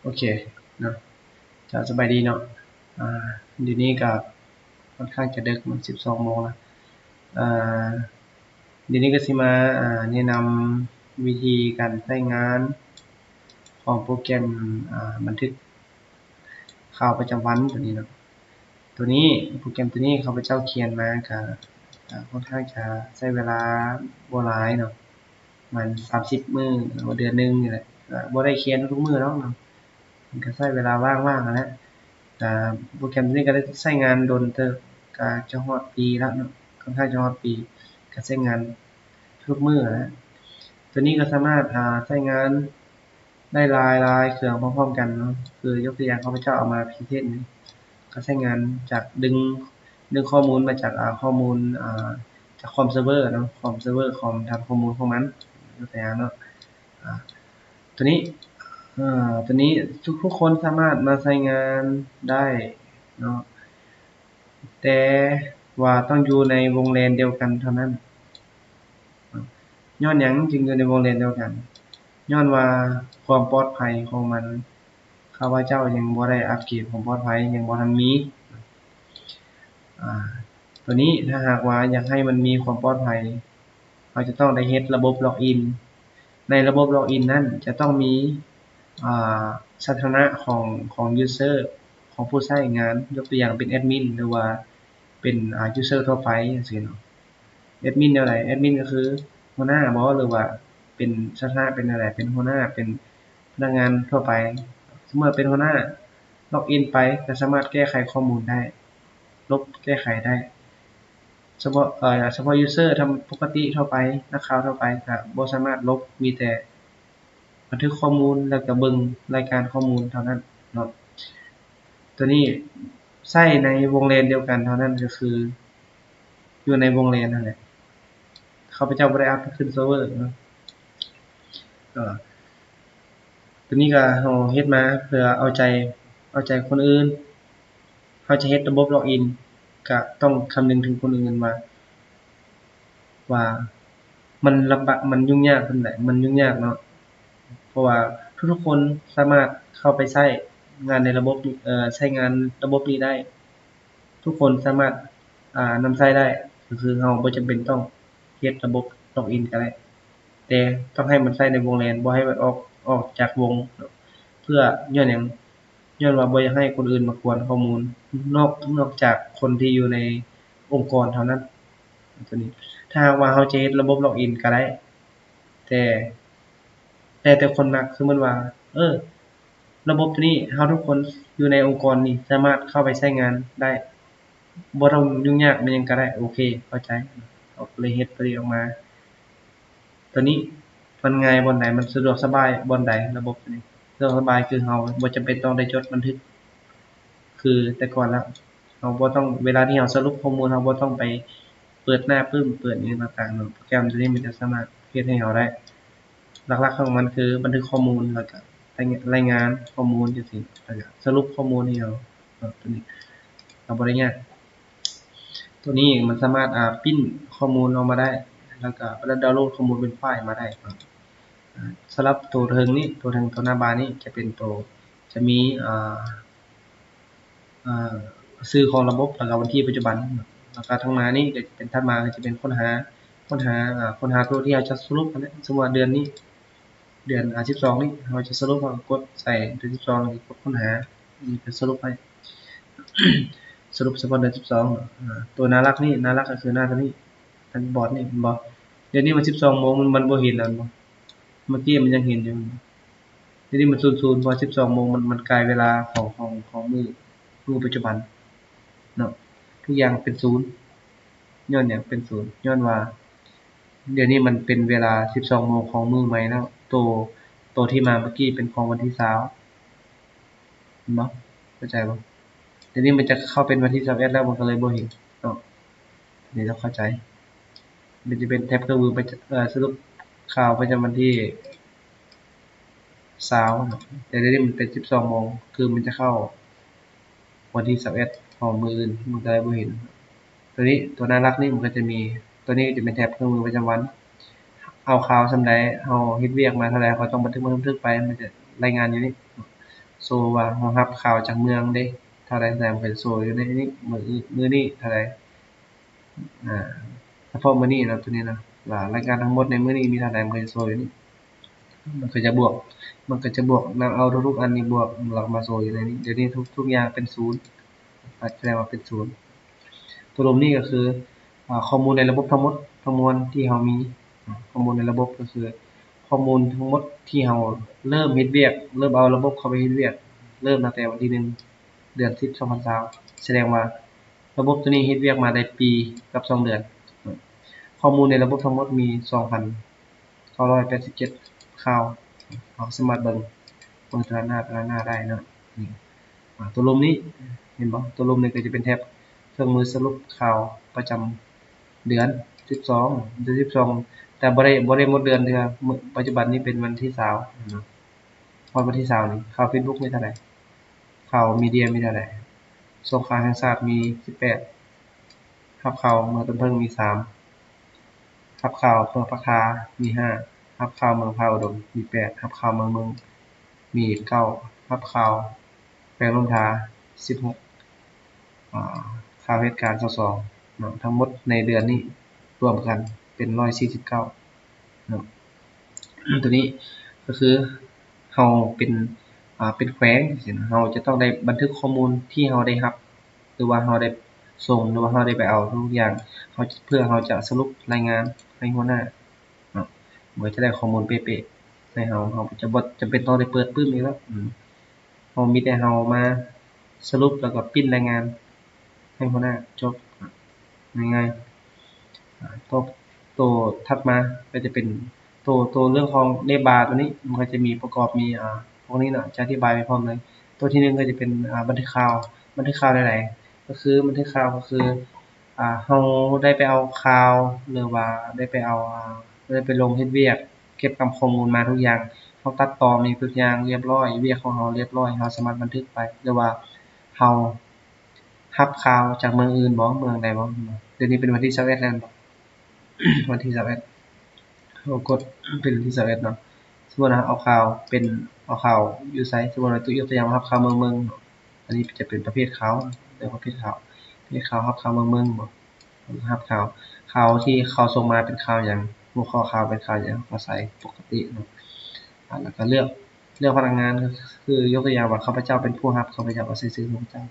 ໂອເຄເນາະ ເຈົ້າ ສະບາຍດີເນາະ. ອາ ດຽວນີ້ກໍຂ້ອນຂ້າງຈະເດິກ ມັນສິບສອງໂມງລະ. ອາ ດຽວນີ້ກໍຊິມາ ອາ ແນະນຳວິທີການໃຊ້ງານຂອງໂປຣແກຣມ ອາ ບັນທຶກຂ່າວປະຈຳວັນຕົວນີ້ເນາະ. ຕົວນີ້ ໂປຣແກຣມຕົວນີ້ຂ້າພະເຈົ້າຂຽນມາກໍ ອາ ຂ້ອນຂ້າງຈະໃຊ້ເວລາບໍ່ຫຼາຍເນາະ ປະມານສາມສິບມື້ ຫຼືວ່າເດືອນໜຶ່ງນີ້ແຫຼະ. ກໍບໍ່ໄດ້ຂຽນທຸກມື້ດອກເນາະ ມັນກໍໃຊ້ເວລາວ່າງໆຫັ້ນແຫຼະ. ອາ ໂປຣແກຣມຕົວນີ້ກໍໄດ້ໃຊ້ງານດົນເຕີບ ກໍຈະຮອດປີແລ້ວເນາະ ຂ້ອນຂ້າງຈະຮອດປີ ກໍໃຊ້ງານທຸກມື້ຫັ້ນແຫຼະ. ຕົວນີ້ກໍສາມາດ ອາ ໃຊ້ງານ ໄດ້ຫຼາຍໆເຄື່ອງພ້ອມໆກັນເນາະ. ຄືຍົກຕົວຢ່າງ ຂ້າພະເຈົ້າເອົາມາພຣີເຊັນນີ້ ກໍໃຊ້ງານຈາກດຶງ ດຶງຂໍ້ມູນມາຈາກ ອາ ຂໍ້ມູນ ອາ ຈາກຄອມເຊີເວີເນາະ ຄອມເຊີເວີ ຄອມຖານຂໍ້ມູນຂອງມັນ ຍົກຕົວຢ່າງເນາະ. ອາ ຕົວນີ້ ອາ ຕົວນີ້ທຸກໆຄົນສາມາດມາໃຊ້ງານໄດ້ເນາະ ແຕ່ວ່າຕ້ອງຢູ່ໃນວົງແລນດຽວກັນເທົ່ານັ້ນ. ຍ້ອນຫຍັງຈຶ່ງຢູ່ໃນວົງແລນດຽວກັນ? ຍ້ອນວ່າຄວາມປອດໄພຂອງມັນ ຂ້າພະເຈົ້າຍັງບໍ່ໄດ້ອັບເກຣດຄວາມປອດໄພ ຍັງບໍ່ທັນມີ. ອາ ຕົວນີ້ຖ້າຫາກວ່າຢາກໃຫ້ມັນມີຄວາມປອດໄພ ເຮົາຈະຕ້ອງໄດ້ເຮັດລະບົບລັອກອິນ. ໃນລະບົບລັອກອິນນັ້ນຈະຕ້ອງມີ ອາ ສະຖານະຂອງ ຂອງຢູເຊີ ຂອງຜູ້ໃຊ້ງານ ຍົກຕົວຢ່າງເປັນແອດມິນ ຫຼືວ່າເປັນ ອາ ຢູເຊີທົ່ວໄປຈັ່ງຊີ້ເນາະ. ແອດມິນແນວໃດ? ແອດມິນກໍຄືຫົວໜ້າບໍ ຫຼືວ່າເປັນສະຖານະເປັນແນວໃດ? ເປັນຫົວໜ້າ ເປັນພະນັກງານທົ່ວໄປ. ສົມມຸດວ່າເປັນຫົວໜ້າ ລັອກອິນໄປກໍສາມາດແກ້ໄຂຂໍ້ມູນໄດ້ ລົບແກ້ໄຂໄດ້. ສະເພາະ ເອີ ສະເພາະຢູເຊີທຳ ປົກກະຕິທົ່ວໄປ ນັກຂ່າວທົ່ວໄປກໍບໍ່ສາມາດລົບ ມີແຕ່ບັນທຶກຂໍ້ມູນ ແລ້ວກໍເບິ່ງລາຍການຂໍ້ມູນເທົ່ານັ້ນເນາະ. ຕົວນີ້ໃຊ້ໃນວົງແລນດຽວກັນເທົ່ານັ້ນ ກໍຄືຢູ່ໃນວົງແລນນັ້ນແຫຼະ. ຂ້າພະເຈົ້າບໍ່ໄດ້ອັບຂຶ້ນເຊີເວີເນາະ. ເອີ ຕົວນີ້ກໍເຮົາເຮັດມາເພື່ອເອົາໃຈ ເອົາໃຈຄົນອື່ນ. ເຮົາຈະເຮັດລະບົບລັອກອິນ ກະຕ້ອງຄຳນຶງເຖິງຄົນອື່ນວ່າ ວ່າມັນລຳບາກ ມັນຫຍຸ້ງຍາກປານໃດ ມັນຫຍຸ້ງຍາກເນາະ. ເພາະວ່າທຸກໆຄົນສາມາດເຂົ້າໄປໃຊ້ງານໃນລະບົບນີ້ ເອີ ໃຊ້ງານລະບົບນີ້ໄດ້. ທຸກຄົນສາມາດ ອາ ນຳໃຊ້ໄດ້ ກໍຄືເຮົາບໍ່ຈຳເປັນຕ້ອງເຮັດລະບົບລັອກອິນກໍໄດ້ ແຕ່ຕ້ອງໃຫ້ມັນໃຊ້ໃນວົງແລນ ບໍ່ໃຫ້ມັນອອກ ອອກຈາກວົງເນາະ. ເພື່ອ ຍ້ອນຫຍັງ? ຍ້ອນວ່າບໍ່ຢາກໃຫ້ຄົນອື່ນມາກວນຂໍ້ມູນ ນອກ ນອກຈາກຄົນທີ່ຢູ່ໃນອົງກອນເທົ່ານັ້ນ. ຕົວນີ້ ຖ້າຫາກວ່າເຮົາຈະເຮັດລະບົບລັອກອິນກໍໄດ້ ແຕ່ ແຕ່ ແຕ່ຄົນມັກ ສົມມຸດວ່າ ເອີ ລະບົບຕົວນີ້ ເຮົາທຸກຄົນຢູ່ໃນອົງກອນນີ້ສາມາດເຂົ້າໄປໃຊ້ງານໄດ້ ບໍ່ຕ້ອງຫຍຸ້ງຍາກ ແມ່ນຫຍັງກໍໄດ້. ໂອເຄ ເຂົ້າໃຈ. ເຮົາກໍເລີຍເຮັດຕົວນີ້ອອກມາ. ຕົວນີ້ມັນງ່າຍບ່ອນໃດ? ມັນສະດວກສະບາຍບ່ອນໃດ? ລະບົບຕົວນີ້ສະດວກສະບາຍ ຄືເຮົາບໍ່ຈຳເປັນຕ້ອງໄດ້ຈົດບັນທຶກ ຄືແຕ່ກ່ອນແລ້ວ. ເຮົາບໍ່ຕ້ອງ ເວລາທີ່ເຮົາສະຫຼຸບຂໍ້ມູນ ເຮົາບໍ່ຕ້ອງໄປເປີດໜ້າປຶ້ມ ເປີດຫຍັງຕ່າງໆເນາະ. ໂປຣແກຣມຕົວນີ້ມັນຈະສາມາດເຮັດໃຫ້ເຮົາໄດ້. ຫຼັກໆຂອງມັນຄືບັນທຶກຂໍ້ມູນ ແລ້ວກະລາຍງານຂໍ້ມູນຈັ່ງຊີ້ ແລ້ວກະສະຫຼຸບຂໍ້ມູນໃຫ້ເຮົາເນາະ. ຕົວນີ້ກໍບໍ່ໄດ້ຍາກ. ຕົວນີ້ມັນສາມາດ ອາ ປຣິ້ນຂໍ້ມູນອອກມາໄດ້ ແລ້ວກະດາວໂຫຼດຂໍ້ມູນເປັນໄຟລ໌ມາໄດ້ເນາະ. ອາ ສຳລັບຕົວເທິງນີ້ ຕົວເທິງ ຕົວໜ້າບານີ້ຈະເປັນໂຕ ຈະມີ ອາ ອາ ຊື່ຂອງລະບົບ ແລ້ວກໍວັນທີປັດຈຸບັນ. ແລ້ວກໍທາງໜ້ານີ້ກໍເປັນ ຖັດມາກໍຈະເປັນຄົ້ນຫາ ຄົ້ນຫາ ອາ ຄົ້ນຫາຕົວທີ່ເຮົາຈະສະຫຼຸບຫັ້ນແຫຼະ. ສົມມຸດວ່າເດືອນນີ້ ເດືອນ ອາ ສິບສອງນີ້ ເຮົາຈະສະຫຼຸບ ເຮົາກໍກົດໃສ່ເດືອນສິບສອງ ແລ້ວກໍກົດຄົ້ນຫາ ມັນຈະສະຫຼຸບໃຫ້ ສະຫຼຸບສະເພາະເດືອນສິບສອງ. ອາ ຕົວໜ້າຫຼັກນີ້ ໜ້າຫຼັກກໍຄືໜ້າຕົວນີ້ ທັງບອດນີ້ ເຫັນບໍ່? ດຽວນີ້ມັນສິບສອງໂມງ ມັນ ມັນບໍ່ເຫັນແລ້ວ ເຫັນບໍ່? ເມື່ອກີ້ມັນຍັງເຫັນຢູ່ ດຽວນີ້ມັນສູນສູນ ເພາະສິບສອງໂມງ ມັນ ມັນກາຍເວລາຂອງ ຂອງ ຂອງມື້ ມື້ປັດຈຸບັນເນາະ. ທຸກຢ່າງເປັນສູນ. ຍ້ອນຫຍັງເປັນສູນ? ຍ້ອນວ່າດຽວນີ້ມັນເປັນເວລາສິບສອງໂມງຂອງມື້ໃໝ່ແລ້ວ. ໂຕ ໂຕທີ່ມາເມື່ອກີ້ເປັນຂອງວັນທີຊາວ ເຫັນບໍ່? ເຂົ້າໃຈບໍ່? ດຽວນີ້ມັນຈະເຂົ້າເປັນວັນທີຊາວເອັດແລ້ວ ມັນກໍເລີຍບໍ່ເຫັນເນາະ. ອັນນີ້ຕ້ອງເຂົ້າໃຈ. ມັນຈະເປັນແທັບເຄື່ອງມືປະຈຳ ເອີ ສະຫຼຸບຂ່າວປະຈຳວັນທີຊາວເນາະ. ແຕ່ດຽວນີ້ມັນເປັນສິບສອງໂມງ ຄືມັນຈະເຂົ້າວັນທີຊາວເອັດຂອງມື້ອື່ນ ມັນກໍເລີຍບໍ່ເຫັນ. ຕົວນີ້ ຕົວໜ້າຫຼັກນີ້ມັນກໍຈະມີ ຕົວນີ້ຈະເປັນແທັບເຄື່ອງມືປະຈຳວັນ. ເອົາຂ່າວສ່ຳໃດ ເຮົາເຮັດວຽກມາເທົ່າໃດ ເຮົາຕ້ອງບັນທຶກ ບັນທຶກໄປ ມັນຈະລາຍງານຢູ່ນີ້. ໂຊວ່າເຮົາຮັບຂ່າວຈາກເມືອງເດ້ ເທົ່າໃດ ເທົ່າໃດ ມັນກໍຈະໂຊຢູ່ໃນນີ້ ມື້ ມື້ນີ້ເທົ່າໃດ ອາ ສະເພາະມື້ນີ້ເນາະ ໂຕນີ້ເນາະ ວ່າລາຍການທັງໝົດໃນມື້ນີ້ມີເທົ່າໃດ ມັນກໍຈະໂຊຢູ່ນີ້ ມັນກໍຈະບວກ ມັນກໍຈະບວກ ນຳເອົາທຸກໆອັນນີ້ບວກ ແລ້ວກໍມາໂຊຢູ່ໃນນີ້ ດຽວນີ້ທຸກ ທຸກຢ່າງເປັນສູນ ແສດງວ່າເປັນສູນ. ຕົວລົມນີ້ກໍຄື ອາ ຂໍ້ມູນໃນລະບົບທັງໝົດທັງມວນທີ່ເຮົາມີ ອາ ຂໍ້ມູນໃນລະບົບກໍຄື ຂໍ້ມູນທັງໝົດທີ່ເຮົາເລີ່ມເຮັດວຽກ ເລີ່ມເອົາລະບົບເຂົ້າໄປເຮັດວຽກ ເລີ່ມຕັ້ງແຕ່ວັນທີໜຶ່ງ ເດືອນສິບ ສອງພັນຊາວ ສະແດງວ່າລະບົບໂຕນີ້ເຮັດວຽກມາໄດ້ປີກັບສອງເດືອນ. ຂໍ້ມູນໃນລະບົບທັງໝົດມີສອງພັນເກົ້າຮ້ອຍແປດສິບເຈັດຂ່າວ ເຮົາສາມາດເບິ່ງ ເບິ່ງແຕ່ລະໜ້າ ແຕ່ລະໜ້າໄດ້ເນາະ. ນີ້ ອາ ຕົວລົມນີ້ ເຫັນບໍ່? ຕົວລົມນີ້ກໍຈະເປັນແທັບເຄື່ອງມືສະຫຼຸບຂ່າວປະຈຳເດືອນສິບສອງ ເດືອນສິບສອງ ແຕ່ບໍ່ໄດ້ ບໍ່ໄດ້ໝົດເດືອນເທື່ອ ປັດຈຸບັນນີ້ເປັນວັນທີຊາວເນາະ ຮອດວັນທີຊາວນີ້ ຂ່າວເຟສບຸກມີເທົ່າໃດ? ຂ່າວມີເດຍມີເທົ່າໃດ? ສົງຄາມແຫ່ງຊາດມີສິບແປດ ຮັບຂ່າວເມືອງຕົ້ນເຜິ້ງມີສາມ ຮັບຂ່າວເມືອງປາກທາມີຫ້າ ຮັບຂ່າວເມືອງຜາອຸດົມມີແປດ ຮັບຂ່າວເມືອງເມືອງມີເກົ້າ ຮັບຂ່າວແຂວງຫຼວງທາສິບຫົກ ອາ ຂ່າວເຫດການຊາວສອງເນາະ ທັງໝົດໃນເດືອນນີ້ລວມກັນເປັນຮ້ອຍສີ່ສິບເກົ້າເນາະ. ໂຕນີ້ກໍຄືເຮົາເປັນ ອາ ເປັນແຂວງ ເຮົາຈະຕ້ອງໄດ້ບັນທຶກຂໍ້ມູນທີ່ເຮົາໄດ້ຮັບ ຫຼືວ່າເຮົາໄດ້ສົ່ງ ຫຼືວ່າເຮົາໄດ້ໄປເອົາທຸກຢ່າງ ເຮົາ ເພື່ອເຮົາຈະສະຫຼຸບລາຍງານໃຫ້ຫົວໜ້າເນາະ ມັນກໍຈະໄດ້ຂໍ້ມູນເປະໆໃຫ້ເຮົາ ເຮົາຈະບໍ່ຈຳເປັນຕ້ອງໄດ້ເປີດປຶ້ມອີກແລ້ວ ເຮົາມີແຕ່ເຮົາມາສະຫຼຸບ ແລ້ວກໍປຣິ້ນລາຍງານໃຫ້ຫົວໜ້າ ຈົບ ງ່າຍໆ. ອາ ໂຕ ໂຕຖັດມາກໍຈະເປັນໂຕ ໂຕເລື່ອງຂອງເນບາໂຕນີ້ ມັນກໍຈະມີປະກອບມີ ອາ ພວກນີ້ເນາະ ຈະອະທິບາຍໄປພ້ອມເລີຍ. ໂຕທີໜຶ່ງກໍຈະເປັນ ອາ ບັນທຶກຂ່າວ ບັນທຶກຂ່າວແນວໃດ? ກໍຄືບັນທຶກຂ່າວກໍຄື ອາ ເຮົາໄດ້ໄປເອົາຂ່າວ ຫຼືວ່າໄດ້ໄປເອົາ ອາ ໄດ້ໄປລົງເຮັດວຽກ ເກັບກຳຂໍ້ມູນມາທຸກຢ່າງ ເຮົາຕັດຕໍ່ມີທຸກຢ່າງລຽບຮ້ອຍ ວຽກຂອງເຮົາລຽບຮ້ອຍ ເຮົາສາມາດບັນທຶກໄປ ຫຼືວ່າເຮົາ ຮັບຂ່າວຈາກເມືອງອື່ນບໍ່ ເມືອງໃດບໍ່ ດຽວນີ້ເປັນວັນທີຊາວເອັດແລ້ວແມ່ນບໍ່ ວັນທີຊາວເອັດ ເຮົາກົດເປັນວັນທີຊາວເອັດເນາະ ສົມມຸດວ່າເອົາຂ່າວເປັນ ເອົາຂ່າວຢູ່ໃສ ສົມມຸດວ່າ ຍົກຕົວຢ່າງ ຮັບຂ່າວເມືອງເມືອງເນາະ ອັນນີ້ຈະເປັນປະເພດຂ່າວ ເລືອກປະເພດຂ່າວ ປະເພດຂ່າວ ຮັບຂ່າວເມືອງເມືອງບໍ່ ຮັບຂ່າວ ຂ່າວທີ່ເຂົາສົ່ງມາເປັນຂ່າວຫຍັງ ຫົວຂໍ້ຂ່າວເປັນຂ່າວຫຍັງ ເຮົາກໍໃສ່ປົກກະຕິເນາະ ອາ ແລ້ວກໍເລືອກ ເລືອກພະນັກງານ ກໍຄືຍົກຕົວຢ່າງວ່າ ຂ້າພະເຈົ້າເປັນຜູ້ຮັບ ຂ້າພະເຈົ້າກໍໃສ່ຊື່ຂອງຂ້າພະເຈົ້າ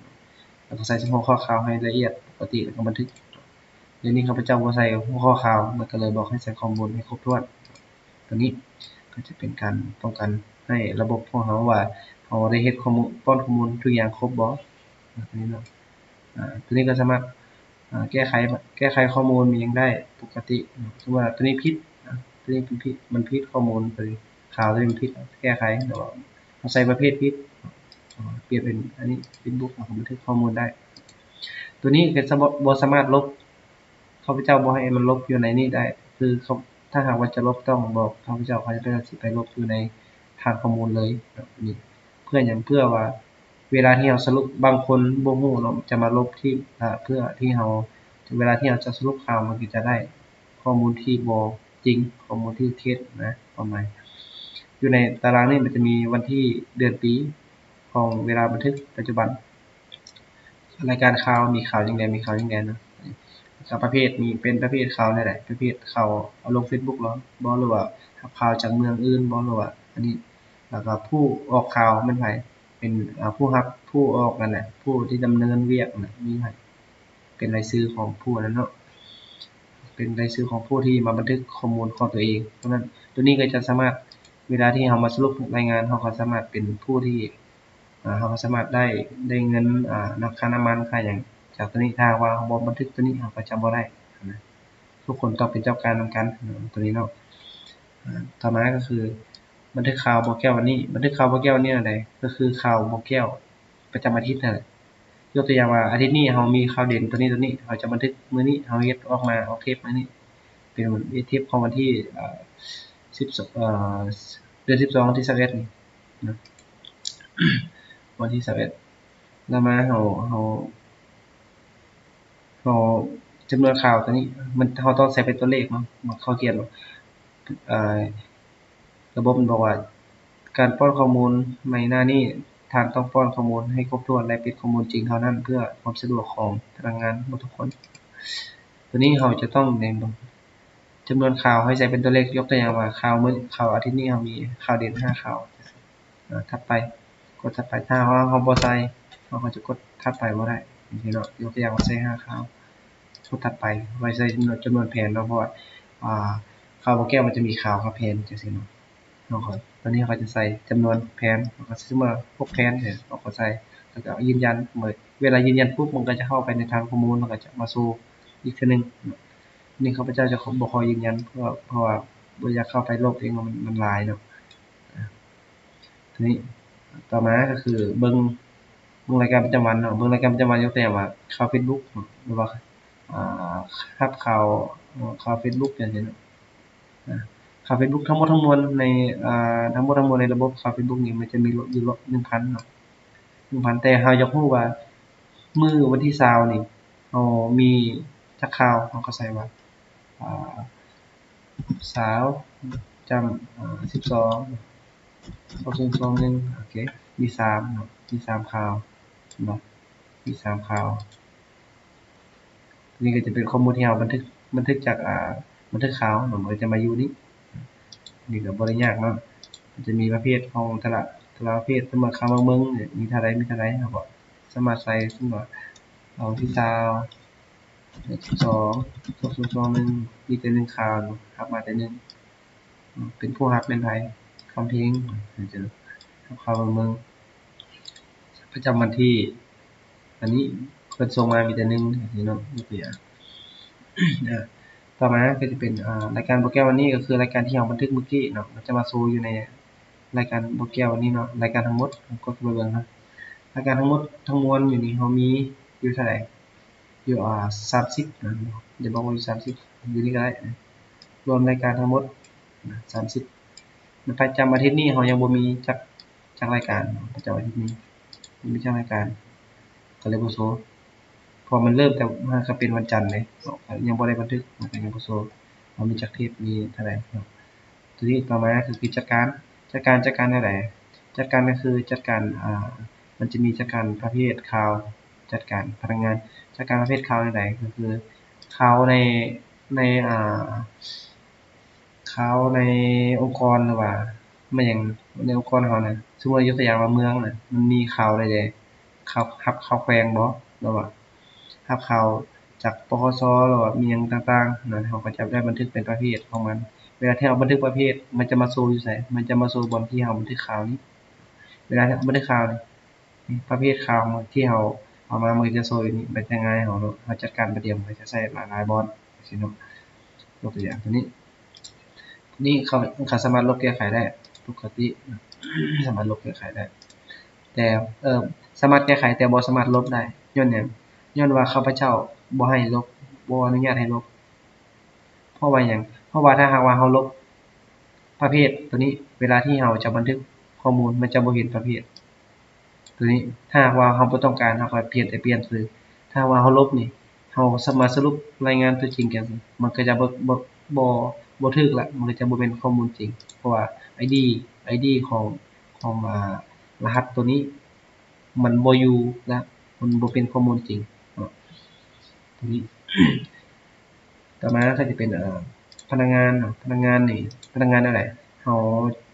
ແລ້ວກໍໃສ່ຫົວຂໍ້ຂ່າວໃຫ້ລະອຽດປົກກະຕິ ແລ້ວກໍບັນທຶກ. ດຽວນີ້ຂ້າພະເຈົ້າບໍ່ໃສ່ຫົວຂໍ້ຂ່າວ ມັນກໍເລີຍບອກໃຫ້ໃສ່ຂໍ້ມູນໃຫ້ຄົບຖ້ວນ. ຕົວນີ້ກໍຈະເປັນການປ້ອງກັນໃຫ້ລະບົບຂອງເຮົາວ່າ ເຮົາໄດ້ເຮັດຂໍ້ມູນ ປ້ອນຂໍ້ມູນທຸກຢ່າງຄົບບໍ່ ຕົວນີ້ເນາະ. ອາ ຕົວນີ້ກໍສາມາດ ອາ ແກ້ໄຂ ແກ້ໄຂຂໍ້ມູນອີ່ຫຍັງໄດ້ປົກກະຕິ. ສົມມຸດວ່າຕົວນີ້ຜິດ ອາ ຕົວນີ້ມັນຜິດ ມັນຜິດຂໍ້ມູນ ຕົວນີ້ຂ່າວຕົວນີ້ມັນຜິດ ແກ້ໄຂ ຫຼືວ່າເຮົາໃສ່ປະເພດຜິດ ອາ ປ່ຽນເປັນອັນນີ້ ເຟສບຸກ ເຮົາກໍບັນທຶກຂໍ້ມູນໄດ້. ຕົວນີ້ກໍຈະບໍ່ ບໍ່ສາມາດລົບ ຂ້າພະເຈົ້າບໍ່ໃຫ້ມັນລົບຢູ່ໃນນີ້ໄດ້ ຄື ຖ້າຫາກວ່າຈະລົບຕ້ອງບອກຂ້າພະເຈົ້າ ຂ້າພະເຈົ້າຊິໄປລົບຢູ່ໃນຖານຂໍ້ມູນເລີຍ. ນີ້ ເພື່ອຫຍັງ? ເພື່ອວ່າເວລາທີ່ເຮົາສະຫຼຸບ ບາງຄົນບໍ່ຮູ້ເນາະ ຈະມາລົບທີ່ ເພື່ອທີ່ເຮົາ ເວລາທີ່ເຮົາຈະສະຫຼຸບຂ່າວ ມັນກໍຈະໄດ້ຂໍ້ມູນທີ່ບໍ່ຈິງ ຂໍ້ມູນທີ່ເທັດນະ ຄວາມໝາຍ. ຢູ່ໃນຕາລາງນີ້ມັນຈະມີວັນທີ ເດືອນ ປີ ຂອງເວລາບັນທຶກປັດຈຸບັນ ລາຍການຂ່າວ ມີຂ່າວຫຍັງແດ່ ມີຂ່າວຫຍັງແດ່ເນາະ ແລ້ວກໍປະເພດ ມີເປັນປະເພດຂ່າວແນວໃດ ປະເພດຂ່າວເອົາລົງເຟສບຸກບໍ ບໍ່ ຫຼືວ່າຮັບຂ່າວຈາກເມືອງອື່ນບໍ ຫຼືວ່າອັນນີ້ ແລ້ວກໍຜູ້ອອກຂ່າວແມ່ນໃຜ ເປັນ ອາ ຜູ້ຮັບ ຜູ້ອອກນັ້ນແຫຼະ ຜູ້ທີ່ດຳເນີນວຽກນັ້ນ ມີໃຜ ເປັນລາຍຊື່ຂອງຜູ້ນັ້ນເນາະ ເປັນລາຍຊື່ຂອງຜູ້ທີ່ມາບັນທຶກຂໍ້ມູນຂອງຕົວເອງເທົ່ານັ້ນ. ຕົວນີ້ກໍຈະສາມາດ ເວລາທີ່ເຮົາມາສະຫຼຸບລາຍງານ ເຮົາກໍສາມາດເປັນຜູ້ທີ່ ອາ ເຮົາກໍສາມາດໄດ້ ໄດ້ເງິນ ອາ ນຳ ຄ່ານ້ຳມັນ ຄ່າຫຍັງ ຈາກຕົວນີ້ ຖ້າຫາກວ່າເຮົາບໍ່ບັນທຶກຕົວນີ້ ເຮົາກໍຈະບໍ່ໄດ້ນະ ທຸກຄົນຕ້ອງເປັນເຈົ້າການນຳກັນ ຕົວນີ້ເນາະ. ອາ ຕໍ່ມາກໍຄື ບັນທຶກຂ່າວບໍ່ແກ້ວອັນນີ້ ບັນທຶກຂ່າວບໍ່ແກ້ວອັນນີ້ແນວໃດ? ກໍຄືຂ່າວບໍ່ແກ້ວປະຈຳອາທິດນັ້ນແຫຼະ ຍົກຕົວຢ່າງວ່າ ອາທິດນີ້ເຮົາມີຂ່າວເດັ່ນຕົວນີ້ ຕົວນີ້ ເຮົາຈະບັນທຶກມື້ນີ້ ເຮົາເຮັດອອກມາ ອອກເທບມື້ນີ້ ເປັນເທບຂອງວັນທີ ເອີ ສິບ ເອີ ເດືອນສິບສອງ ວັນທີຊາວເອັດນີ້ນະ ວັນທີຊາວເອັດ ແລ້ວມາເຮົາ ເຮົາ ເຮົາ ຈຳນວນຂ່າວຕົວນີ້ ມັນ ເຮົາຕ້ອງໃສ່ເປັນຕົວເລກເນາະ ມັນ ເຂົາຂຽນວ່າ ເອີ ລະບົບມັນບອກວ່າ ການປ້ອນຂໍ້ມູນໃນໜ້ານີ້ ທ່ານຕ້ອງປ້ອນຂໍ້ມູນໃຫ້ຄົບຖ້ວນ ແລະ ເປັນຂໍ້ມູນຈິງເທົ່ານັ້ນ ເພື່ອຄວາມສະດວກຂອງພະນັກງານໝົດທຸກຄົນ. ຕົວນີ້ເຮົາຈະຕ້ອງ ຈຳນວນຂ່າວໃຫ້ໃສ່ເປັນຕົວເລກ, ຍົກຕົວຢ່າງວ່າ ຂ່າວມື້ ຂ່າວອາທິດນີ້ເຮົາມີຂ່າວເດັ່ນຫ້າຂ່າວ. ອາ ຖັດໄປ ກົດຖັດໄປ. ຖ້າຫາກວ່າເຮົາບໍ່ໃສ່ ເຮົາກໍຈະກົດຖັດໄປບໍ່ໄດ້ ຈັ່ງຊີ້ເນາະ. ຍົກຕົວຢ່າງວ່າໃສ່ຫ້າຂ່າວ ກົດຖັດໄປ ໄວ້ໃສ່ຈຳນວນ ຈຳນວນແຜ່ນເນາະ ເພາະວ່າ ອາ ຂ່າວບໍ່ແກ້ວມັນຈະມີຂ່າວກັບແຜ່ນ ຈັ່ງຊີ້ເນາະ. ເຮົາກໍ ຕອນນີ້ເຮົາກໍຈະໃສ່ຈຳນວນແຜ່ນ ເຮົາກໍໃສ່ ສົມມຸດວ່າ ຫົກແຜ່ນ ເຮົາກໍໃສ່ ແລ້ວກໍຢືນຢັນ. ເມື່ອເວລາຢືນຢັນປຸບ ມັນກໍຈະເຂົ້າໄປໃນຖັງຂໍ້ມູນ ແລ້ວກໍຈະມາໂຊອີກເທື່ອໜຶ່ງເນາະ. ນີ້ຂ້າພະເຈົ້າຈະບໍ່ຂໍຢືນຢັນ ເພາະ ເພາະວ່າບໍ່ຢາກເຂົ້າໄປໂຫຼດເອງ ມັນ ມັນຫຼາຍເນາະ. ອາ ທີນີ້ຕໍ່ມາກໍຄືເບິ່ງ ເບິ່ງລາຍການປະຈຳວັນເນາະ. ເບິ່ງລາຍການປະຈຳວັນ ຍົກຕົວຢ່າງວ່າຂ່າວເຟສບຸກເນາະ ຫຼືວ່າ ອາ ຮັບຂ່າວ ເອີ ຂ່າວເຟສບຸກຈັ່ງຊີ້ເນາະ. ອາ ຂ່າວເຟສບຸກທັງໝົດທັງມວນໃນ ອາ ທັງໝົດທັງມວນໃນລະບົບຂ່າວເຟສບຸກນີ້ ມັນຈະມີຢູ່ ໜຶ່ງພັນເນາະ ໜຶ່ງພັນ. ແຕ່ເຮົາຢາກຮູ້ວ່າມື້ວັນທີຊາວນີ້ ເຮົາມີຈັກຂ່າວ ເຮົາກໍໃສ່ວ່າ ອາ ຊາວ ຈ້ຳ ອາ ສິບສອງ ສອງສູນສອງໜຶ່ງ ໂອເຄ ມີສາມເນາະ ມີສາມຂ່າວເນາະ ມີສາມຂ່າວ. ນີ້ກໍຈະເປັນຂໍ້ມູນທີ່ເຮົາບັນທຶກ ບັນທຶກຈາກ ອາ ບັນທຶກຂ່າວເນາະ ມັນກໍຈະມາຢູ່ນີ້. ນີ້ກໍບໍ່ໄດ້ຍາກເນາະ ມັນຈະມີປະເພດຂອງແຕ່ລະ ແຕ່ລະປະເພດ. ສົມມຸດວ່າຂ່າວເມືອງໆ ນີ້ ມີເທົ່າໃດ ມີເທົ່າໃດ ເຮົາກໍສາມາດໃສ່ ສົມມຸດວ່າ ເອົາວັນທີຊາວ ສິບສອງ ສອງສູນສອງໜຶ່ງ ມີແຕ່ໜຶ່ງຂ່າວເນາະ ຮັບມາແຕ່ໜຶ່ງ ເປັນຜູ້ຮັບແມ່ນໃຜ ຄຳເພັງ ເຈົ້າ ຮັບຂ່າວເມືອງໆ ປະຈຳວັນທີ ອັນນີ້ເພິ່ນສົ່ງມາມີແຕ່ໜຶ່ງ ຈັ່ງຊີ້ເນາະ ຍົກຕົວຢ່າງ. ອາ ຕໍ່ມາກໍຈະເປັນ ອາ ລາຍການບໍ່ແກ້ວ ອັນນີ້ກໍຄືລາຍການທີ່ເຮົາບັນທຶກມື້ກີ້ເນາະ ມັນຈະມາໂຊຢູ່ໃນລາຍການບໍ່ແກ້ວອັນນີ້ເນາະ ລາຍການທັງໝົດ. ກົດເຂົ້າໄປເບິ່ງເນາະ ລາຍການທັງໝົດທັງມວນຢູ່ນີ້ ເຮົາມີຢູ່ເທົ່າໃດ? ຢູ່ ອາ ສາມສິບນະ ດຽວບອກວ່າຢູ່ສາມສິບ ຢູ່ນີ້ກໍໄດ້ ລວມລາຍການທັງໝົດນະ ສາມສິບ. ປະຈຳອາທິດນີ້ເຮົາຍັງບໍ່ມີຈັກ ຈັກລາຍການເນາະ ປະຈຳອາທິດນີ້ບໍ່ມີຈັກລາຍການ ກໍເລີຍບໍ່ໂຊ ເພາະມັນເລີ່ມແຕ່ ມັນກໍເປັນວັນຈັນເດ້ເນາະ ຍັງບໍ່ໄດ້ບັນທຶກ ມັນກໍຍັງບໍ່ໂຊ ວ່າມີຈັກເທບ ມີເທົ່າໃດເນາະ. ທີນີ້ຕໍ່ມາກໍຄືຈັດການ ຈັດການ ຈັດການແນວໃດ? ຈັດການກໍຄືຈັດການ ອາ ມັນຈະມີຈັດການປະເພດຂ່າວ ຈັດການພະນັກງານ ຈັດການປະເພດຂ່າວແນວໃດ? ກໍຄືຂ່າວໃນ ໃນ ອາ ຂ່າວໃນອົງກອນ ຫຼືວ່າແມ່ນຫຍັງໃນອົງກອນເຮົານະ ສົມມຸດຍົກຕົວຢ່າງວ່າເມືອງນະ ມັນມີຂ່າວໃດແດ່? ຂ່າວ ຮັບຂ່າວແຂວງບໍ ຫຼືວ່າຮັບຂ່າວຈາກ ປກສ ຫຼືວ່າມີຫຍັງຕ່າງໆນະ ເຮົາກໍຈະໄດ້ບັນທຶກເປັນປະເພດຂອງມັນ. ເວລາທີ່ເຮົາບັນທຶກປະເພດ ມັນຈະມາໂຊຢູ່ໃສ? ມັນຈະມາໂຊບ່ອນທີ່ເຮົາບັນທຶກຂ່າວນີ້. ເວລາທີ່ເຮົາບັນທຶກຂ່າວນີ້ ປະເພດຂ່າວທີ່ເຮົາເອົາມາ ມັນກໍຈະໂຊຢູ່ນີ້ ມັນຈະງ່າຍເຮົາເນາະ ເຮົາຈັດການປະດຽວ ມັນກໍຈະໃຊ້ຫຼາຍໆບ່ອນ ຈັ່ງຊີ້ເນາະ. ຍົກຕົວຢ່າງຕົວນີ້ ນີ້ເຂົາ ເຂົາສາມາດລົບແກ້ໄຂໄດ້ປົກກະຕິ ສາມາດລົບແກ້ໄຂໄດ້ ແຕ່ ເອີ ສາມາດແກ້ໄຂແຕ່ບໍ່ສາມາດລົບໄດ້ ຍ້ອນຫຍັງ? ຍ້ອນວ່າຂ້າພະເຈົ້າບໍ່ໃຫ້ລົບ ບໍ່ອະນຸຍາດໃຫ້ລົບ. ເພາະວ່າຫຍັງ? ເພາະວ່າຖ້າຫາກວ່າເຮົາລົບປະເພດຕົວນີ້ ເວລາທີ່ເຮົາຈະບັນທຶກຂໍ້ມູນ ມັນຈະບໍ່ເຫັນປະເພດຕົວນີ້. ຖ້າຫາກວ່າເຮົາບໍ່ຕ້ອງການ ເຮົາກໍພຽງແຕ່ປ່ຽນຊື່. ຖ້າຫາກວ່າເຮົາລົບນີ້ ເຮົາສາມາດສະຫຼຸບລາຍງານຕົວຈິງກັນ ມັນກໍຈະບໍ່ ບໍ່ ບໍ່ ບໍ່ຖືກລະ ມັນກໍຈະບໍ່ແມ່ນຂໍ້ມູນຈິງ ເພາະວ່າໄອດີ ໄອດີຂອງ ຂອງ ອາ ລະຫັດຕົວນີ້ ມັນບໍ່ຢູ່ລະ ມັນບໍ່ເປັນຂໍ້ມູນຈິງເນາະ. ຕົວນີ້ ຕໍ່ມາກໍຈະເປັນ ເອີ ພະນັກງານເນາະ ພະນັກງານນີ້ ພະນັກງານແນວໃດ? ເຮົາ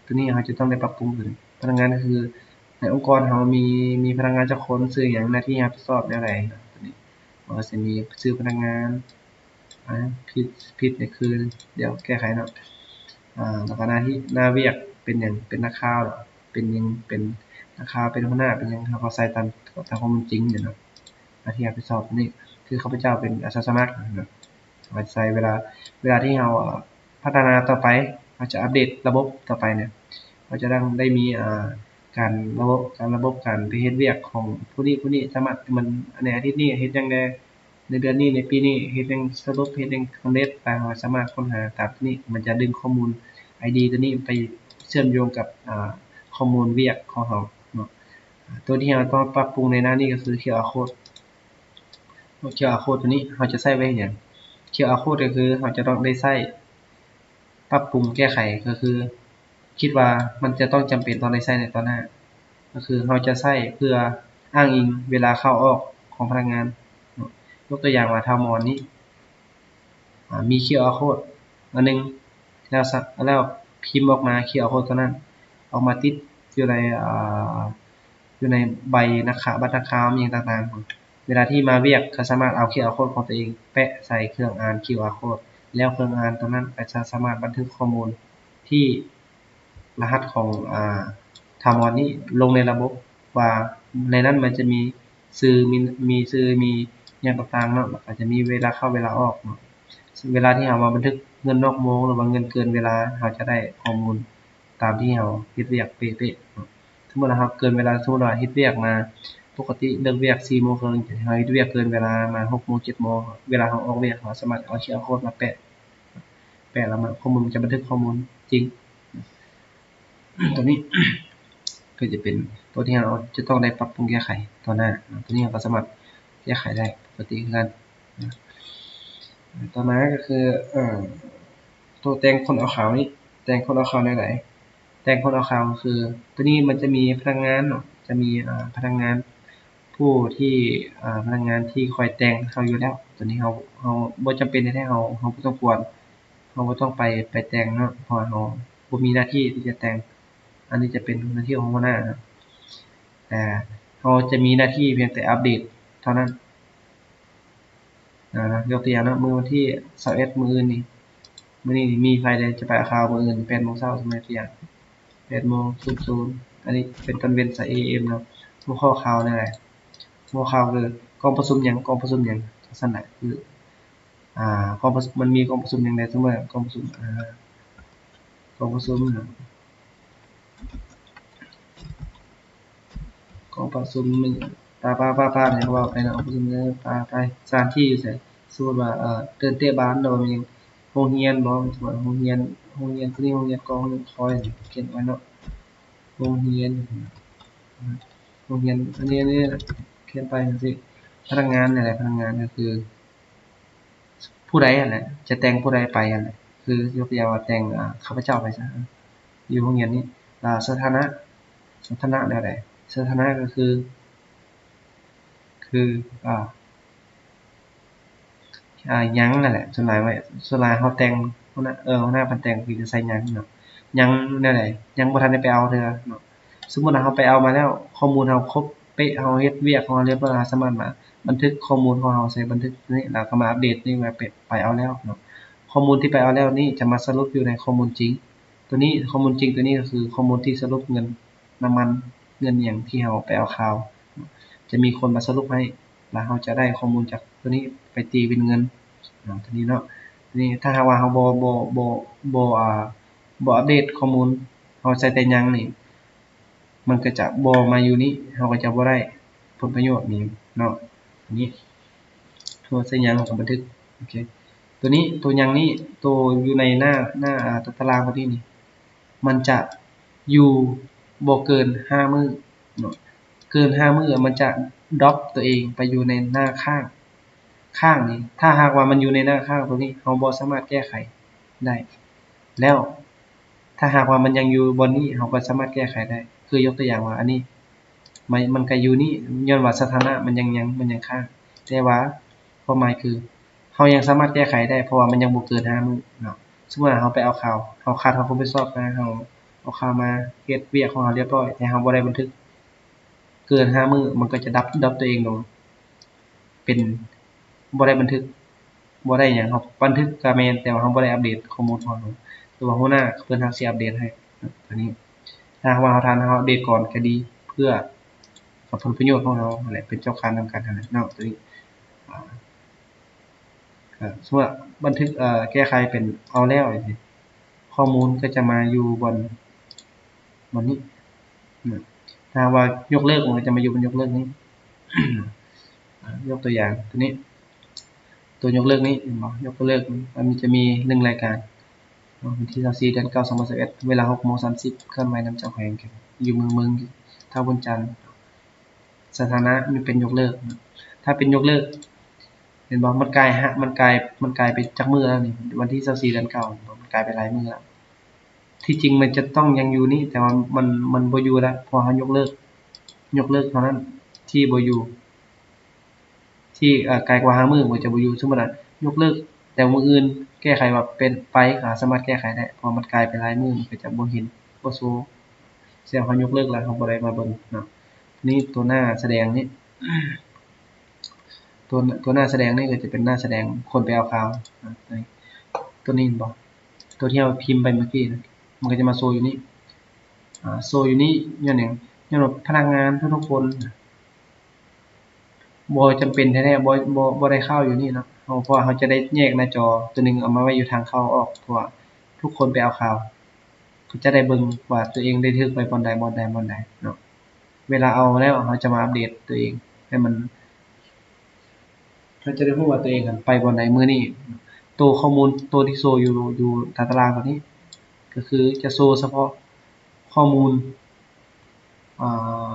ຕົວນີ້ເຮົາຈະຕ້ອງໄດ້ປັບປຸງຕົວນີ້ ພະນັກງານກໍຄືໃນອົງກອນເຮົາມີ ມີພະນັກງານຈັກຄົນ ຊື່ຫຍັງ ໜ້າທີ່ຮັບຜິດຊອບແນວໃດເນາະ. ຕົວນີ້ມັນກໍຈະມີຊື່ພະນັກງານ ອາ ຜິດ ຜິດນີ້ຄື ດຽວແກ້ໄຂເນາະ ອາ ແລ້ວກໍໜ້າທີ່ ໜ້າວຽກເປັນຫຍັງ ເປັນນັກຂ່າວເນາະ ເປັນຫຍັງ ເປັນນັກຂ່າວ ເປັນຫົວໜ້າ ເປັນຫຍັງ ເຮົາກໍໃສ່ຕາມ ຕາມຄວາມເປັນຈິງນີ້ເນາະ. ໜ້າທີ່ຮັບຜິດຊອບນີ້ ຄືຂ້າພະເຈົ້າເປັນອາສາສະໝັກເນາະ ເຮົາໃສ່ເວລາ ເວລາທີ່ເຮົາ ອາ ພັດທະນາຕໍ່ໄປ ເຮົາຈະອັບເດດລະບົບຕໍ່ໄປເນຍ ເຮົາຈະຕ້ອງໄດ້ມີ ອາ ການລະບົບ ການລະບົບການໄປເຮັດວຽກຂອງຜູ້ນີ້ຜູ້ນີ້ ສາມາດ ມັນ ໃນອາທິດນີ້ເຮັດຫຍັງແດ່ ໃນເດືອນນີ້ ໃນປີນີ້ເຮັດຫຍັງສະຫຼຸບ ເຮັດຫຍັງສຳເລັດ ແລ້ວເຮົາສາມາດຄົ້ນຫາຕາມນີ້ ມັນຈະດຶງຂໍ້ມູນ ໄອດີ ຕົວນີ້ໄປເຊື່ອມໂຍງກັບ ອາ ຂໍ້ມູນວຽກຂອງເຮົາເນາະ. ຕົວທີ່ເຮົາຕ້ອງປັບປຸງໃນໜ້ານີ້ກໍຄື ຄິວອາ ໂຄດ ຄິວອາ ໂຄດ ຕົວນີ້ເຮົາຈະໃຊ້ໄວ້ເຮັດຫຍັງ? ຄິວອາ ໂຄດ ກໍຄືເຮົາຈະຕ້ອງໄດ້ໃຊ້ ປັບປຸງແກ້ໄຂ ກໍຄືຄິດວ່າມັນຈະຕ້ອງຈຳເປັນຕ້ອງໄດ້ໃຊ້ໃນຕໍ່ໜ້າ ກໍຄືເຮົາຈະໃຊ້ເພື່ອອ້າງອີງເວລາເຂົ້າອອກຂອງພະນັກງານເນາະ. ຍົກຕົວຢ່າງວ່າ ທ້າວມອນນີ້ ອາ ມີຄິວອາໂຄດອັນໜຶ່ງ ແລ້ວສະ ແລ້ວພິມອອກມາ ຄິວອາໂຄດຕົວນັ້ນອອກມາຕິດຢູ່ໃນ ອາ ຢູ່ໃນໃບນັກຄ້າ ບັດນັກຄ້າ ອີ່ຫຍັງຕ່າງໆ. ເວລາທີ່ມາວຽກກໍສາມາດເອົາຄິວອາໂຄດຂອງຕົວເອງແປະໃສ່ເຄື່ອງອ່ານຄິວອາໂຄດ ແລ້ວເຄື່ອງອ່ານຕົວນັ້ນກໍຈະສາມາດບັນທຶກຂໍ້ມູນທີ່ ລະຫັດຂອງ ອາ ທ້າວມອນນີ້ລົງໃນລະບົບ ວ່າໃນນັ້ນມັນຈະມີຊື່ ມີ ມີຊື່ ມີຫຍັງຕ່າງໆເນາະ ແລ້ວກໍຈະມີເວລາເຂົ້າເວລາອອກເນາະ. ເວລາທີ່ເຮົາມາບັນທຶກເງິນນອກໂມງ ຫຼືວ່າເງິນເກີນເວລາ ເຮົາຈະໄດ້ຂໍ້ມູນຕາມທີ່ເຮົາເຮັດວຽກເປະໆເນາະ. ສົມມຸດວ່າເຮົາເກີນເວລາ ສົມມຸດວ່າເຮັດວຽກມາ ປົກກະຕິເລີກວຽກສີ່ໂມງເຄິ່ງ ເຮົາເຮັດວຽກເກີນເວລາມາຫົກໂມງ ເຈັດໂມງ ເວລາເຮົາອອກວຽກ ເຮົາສາມາດເອົາຄິວອາໂຄດມາແປະ ແປະແລ້ວມັນ ຂໍ້ມູນມັນຈະບັນທຶກຂໍ້ມູນຈິງ. ຕົວນີ້ກໍຈະເປັນຕົວທີ່ເຮົາຈະຕ້ອງໄດ້ປັບປຸງແກ້ໄຂຕໍ່ໜ້າເນາະ. ຕົວນີ້ເຮົາກໍສາມາດແກ້ໄຂໄດ້ປົກກະຕິຄືກັນ. ຕໍ່ມາກໍຄື ເອີ ຕົວແຕ່ງຄົນເອົາຂ່າວນີ້ ແຕ່ງຄົນເອົາຂ່າວແນວໃດ? ແຕ່ງຄົນເອົາຂ່າວກໍຄື ຕົວນີ້ມັນຈະມີພະນັກງານເນາະ ຈະມີ ອາ ພະນັກງານຜູ້ທີ່ ອາ ພະນັກງານທີ່ຄອຍແຕ່ງເຮົາຢູ່ແລ້ວ. ຕົວນີ້ເຮົາ ເຮົາບໍ່ຈຳເປັນແທ້ໆ ເຮົາ ເຮົາບໍ່ສົມຄວນ ເຮົາບໍ່ຕ້ອງໄປ ໄປແຕ່ງເນາະ ເພາະວ່າເຮົາບໍ່ມີໜ້າທີ່ທີ່ຈະແຕ່ງ. ອັນນີ້ຈະເປັນໜ້າທີ່ຂອງຫົວໜ້າເນາະ ແຕ່ເຮົາຈະມີໜ້າທີ່ພຽງແຕ່ອັບເດດເທົ່ານັ້ນ. ອາ ຍົກຕົວຢ່າງເນາະ ມື້ວັນທີຊາວເອັດ ມື້ອື່ນນີ້ ມື້ນີ້ມີໃຜແດ່ຈະໄປເອົາຂ່າວມື້ອື່ນ ແປດໂມງເຊົ້າ ສົມມຸດຕົວຢ່າງ ແປດໂມງສູນສູນ ອັນນີ້ເປັນຕອນເວັນ ເອເອັມ ເນາະ. ຫົວຂໍ້ຂ່າວແນວໃດ? ຫົວຂໍ້ຂ່າວຄືກອງປະຊຸມຫຍັງ ກອງປະຊຸມຫຍັງ ຈັ່ງຊັ້ນນະ ຄື ອາ ກອງປະຊຸມ ມັນມີກອງປະຊຸມຫຍັງແດ່? ສົມມຸດວ່າກອງປະຊຸມ ອາ ກອງປະຊຸມ ກອງປະຊຸມ ປາ ປາ ປາ ປາ ຫຍັງເວົ້າໄປເນາະ ກອງປະຊຸມ ປາ ໄປ ສະຖານທີ່ຢູ່ໃສ? ສົມມຸດວ່າ ເອີ ເດີ່ນເຕະບານ ຫຼືວ່າແມ່ນໂຮງຮຽນບໍ? ສົມມຸດວ່າໂຮງຮຽນ ໂຮງຮຽນ ໂຮງຮຽນ ໂຮງຮຽນ ຂຽນໄວ້ເນາະ ໂຮງຮຽນ ໂຮງຮຽນ ອັນນີ້ ອັນນີ້ຂຽນໄປຈັ່ງຊີ້. ພະນັກງານນີ້ແຫຼະ ພະນັກງານກໍຄື ຜູ້ໃດຫັ້ນແຫຼະ ຈະແຕ່ງຜູ້ໃດໄປຫັ້ນແຫຼະ ຄືຍົກຕົວຢ່າງວ່າແຕ່ງ ອາ ຂ້າພະເຈົ້າໄປຊະ ຢູ່ໂຮງຮຽນນີ້. ອາ ສະຖານະ ສະຖານະແນວໃດ? ສະຖານະກໍຄື ຄື ອາ ອາ ຫຍັງຫັ້ນແຫຼະ ສ່ວນຫຼາຍໄວ້ ສ່ວນຫຼາຍເຮົາແຕ່ງ ຫົວໜ້າ ເອີ ຫົວໜ້າເພິ່ນແຕ່ງຄືຈະໃສ່ຫຍັງເນາະ ຫຍັງແນວໃດ ຍັງບໍ່ທັນໄດ້ໄປເອົາເທື່ອເນາະ. ສົມມຸດວ່າເຮົາໄປເອົາມາແລ້ວ ຂໍ້ມູນເຮົາຄົບເປະ ເຮົາເຮັດວຽກຂອງເຮົາລຽບຮ້ອຍ ເຮົາສາມາດມາບັນທຶກຂໍ້ມູນຂອງເຮົາໃສ່ບັນທຶກນີ້ ແລ້ວກໍມາອັບເດດນີ້ວ່າໄປ ໄປເອົາແລ້ວເນາະ. ຂໍ້ມູນທີ່ໄປເອົາແລ້ວນີ້ຈະມາສະຫຼຸບຢູ່ໃນຂໍ້ມູນຈິງ ຕົວນີ້ ຂໍ້ມູນຈິງຕົວນີ້ກໍຄືຂໍ້ມູນທີ່ສະຫຼຸບເງິນນ້ຳມັນ ເງິນຫຍັງທີ່ເຮົາໄປເອົາຂ່າວ ຈະມີຄົນມາສະຫຼຸບໃຫ້ ແລ້ວເຮົາຈະໄດ້ຂໍ້ມູນຈາກຕົວນີ້ໄປຕີເປັນເງິນເນາະ ຕົວນີ້ເນາະ. ຕົວນີ້ຖ້າຫາກວ່າເຮົາບໍ່ ບໍ່ ບໍ່ ບໍ່ ອາ ບໍ່ອັບເດດຂໍ້ມູນ ເຮົາໃສ່ແຕ່ຫຍັງນີ້ ມັນກໍຈະບໍ່ມາຢູ່ນີ້ ເຮົາກໍຈະບໍ່ໄດ້ຜົນປະໂຫຍດນີ້ເນາະ. ອັນນີ້ເຮົາໃສ່ຫຍັງ ເຮົາກໍບັນທຶກ ໂອເຄ. ຕົວນີ້ ຕົວຫຍັງນີ້ ຕົວຢູ່ໃນໜ້າ ໜ້າ ອາ ຕາຕະລາງຕົວນີ້ນີ້ ມັນຈະຢູ່ບໍ່ເກີນຫ້າມື້ເນາະ ເກີນຫ້າມື້ມັນຈະດຣອບຕົວເອງໄປຢູ່ໃນໜ້າຄ້າງ ຄ້າງນີ້ ຖ້າຫາກວ່າມັນຢູ່ໃນໜ້າຄ້າງຕົວນີ້ ເຮົາບໍ່ສາມາດແກ້ໄຂໄດ້ ແລ້ວ ຖ້າຫາກວ່າມັນຍັງຢູ່ບ່ອນນີ້ ເຮົາກໍສາມາດແກ້ໄຂໄດ້ ຄືຍົກຕົວຢ່າງວ່າອັນນີ້ ມັນ ມັນກໍຢູ່ນີ້ ຍ້ອນວ່າສະຖານະມັນຍັງ ຍັງ ມັນຍັງຄ້າງ ແຕ່ວ່າຄວາມໝາຍຄື ເຮົາຍັງສາມາດແກ້ໄຂໄດ້ ເພາະວ່າມັນຍັງບໍ່ເກີນຫ້າມື້ເນາະ. ສົມມຸດວ່າເຮົາໄປເອົາຂ່າວ ເຮົາຄັດ ເຮົາຄົບຜິດຊອບມາ ເຮົາເອົາຂ່າວມາເຮັດວຽກຂອງເຮົາລຽບຮ້ອຍ ແຕ່ເຮົາບໍ່ໄດ້ບັນທຶກເກີນຫ້າມື້ ມັນກໍຈະດັບ ດຣອບຕົວເອງລົງ ເປັນບໍ່ໄດ້ບັນທຶກ ບໍ່ໄດ້ຫຍັງ ເຮົາບັນທຶກກໍແມ່ນ ແຕ່ວ່າເຮົາບໍ່ໄດ້ອັບເດດຂໍ້ມູນຂອງເຮົາ ແຕ່ວ່າຫົວໜ້າເພິ່ນຫາກຊິອັບເດດໃຫ້ ອັນນີ້ ຖ້າຫາກວ່າເຮົາ ຖ້າເຮົາອັບເດດກ່ອນກໍດີ ເພື່ອກັບຜົນປະໂຫຍດຂອງເຮົາຫັ້ນແຫຼະ ເປັນເຈົ້າການນຳກັນຫັ້ນແຫຼະເນາະ ຕົວນີ້ ອາ ເອີ ສົມມຸດວ່າບັນທຶກ ເອີ ແກ້ໄຂເປັນເອົາແລ້ວຈັ່ງຊີ້ ຂໍ້ມູນກໍຈະມາຢູ່ບ່ອນ ບ່ອນນີ້ນະ ຖ້າຫາກວ່າຍົກເລີກ ມັນກໍຈະມາຢູ່ບ່ອນຍົກເລີກນີ້ ອາ ຍົກຕົວຢ່າງຕົວນີ້ ຕົວຍົກເລີກນີ້ ເຫັນບໍ່ ຍົກຕົວເລີກນີ້ ມັນຈະມີໜຶ່ງລາຍການເນາະ ວັນທີຊາວສີ່ ເດືອນເກົ້າ ສອງພັນຊາວເອັດ ເວລາຫົກໂມງສາມສິບ ເຄື່ອນໄຫວນຳເຈົ້າແຂວງ ຢູ່ເມືອງ ເມືອງ ທ້າວບຸນຈັນ ສະຖານະນີ້ເປັນຍົກເລີກ ຖ້າເປັນຍົກເລີກ ເຫັນບໍ່ ມັນກາຍ ມັນກາຍ ມັນກາຍໄປຈັກມື້ແລ້ວນີ້ ວັນທີຊາວສີ່ ເດືອນເກົ້າ ມັນກາຍໄປຫຼາຍມື້ແລ້ວ ທີ່ຈິງມັນຈະຕ້ອງຍັງຢູ່ນີ້ ແຕ່ວ່າມັນ ມັນບໍ່ຢູ່ແລ້ວ ເພາະວ່າເຮົາຍົກເລີກ ຍົກເລີກເທົ່ານັ້ນ ທີ່ບໍ່ຢູ່ ທີ່ ເອີ ກາຍກວ່າຫ້າມື້ ມັນຈະບໍ່ຢູ່. ສົມມຸດວ່າຍົກເລີກແຕ່ມື້ອື່ນ ແກ້ໄຂວ່າເປັນໄປ ກໍສາມາດແກ້ໄຂໄດ້ ເພາະວ່າມັນກາຍໄປຫຼາຍມື້ ມັນກໍຈະບໍ່ເຫັນ ບໍ່ໂຊ. ແສດງວ່າເຮົາຍົກເລີກແລ້ວ ເຮົາບໍ່ໄດ້ມາເບິ່ງເນາະ. ນີ້ຕົວໜ້າສະແດງນີ້ ຕົວ ຕົວໜ້າສະແດງນີ້ກໍຈະເປັນໜ້າສະແດງຄົນໄປເອົາຂ່າວ ຕົວນີ້ເຫັນບໍ່? ຕົວທີ່ເຮົາພິມໄປເມື່ອກີ້ນະ ມັນກໍຈະມາໂຊຢູ່ນີ້ ອາ ໂຊຢູ່ນີ້. ຍ້ອນຫຍັງ? ຍ້ອນວ່າພະນັກງານທຸກໆຄົນ ບໍ່ຈຳເປັນແທ້ໆ ບໍ່ ບໍ່ ບໍ່ໄດ້ເຂົ້າຢູ່ນີ້ເນາະ ເຮົາ ເພາະວ່າເຮົາຈະໄດ້ແຍກໜ້າຈໍຕົວໜຶ່ງເອົາມາໄວ້ຢູ່ທາງເຂົ້າອອກ ເພາະວ່າທຸກຄົນໄປເອົາຂ່າວ ເຂົາຈະໄດ້ເບິ່ງວ່າຕົວເອງໄດ້ຖືກໄປບ່ອນໃດ ບ່ອນໃດ ບ່ອນໃດເນາະ. ເວລາເອົາແລ້ວ ເຮົາຈະມາອັບເດດຕົວເອງໃຫ້ມັນ ເຮົາຈະໄດ້ຮູ້ວ່າຕົວເອງຫັ້ນໄປບ່ອນໃດມື້ນີ້. ໂຕຂໍ້ມູນ ໂຕທີ່ໂຊຢູ່ ຢູ່ຕາຕະລາງຕົວນີ້ ກໍຄືຈະໂຊສະເພາະຂໍ້ມູນ ອ່າ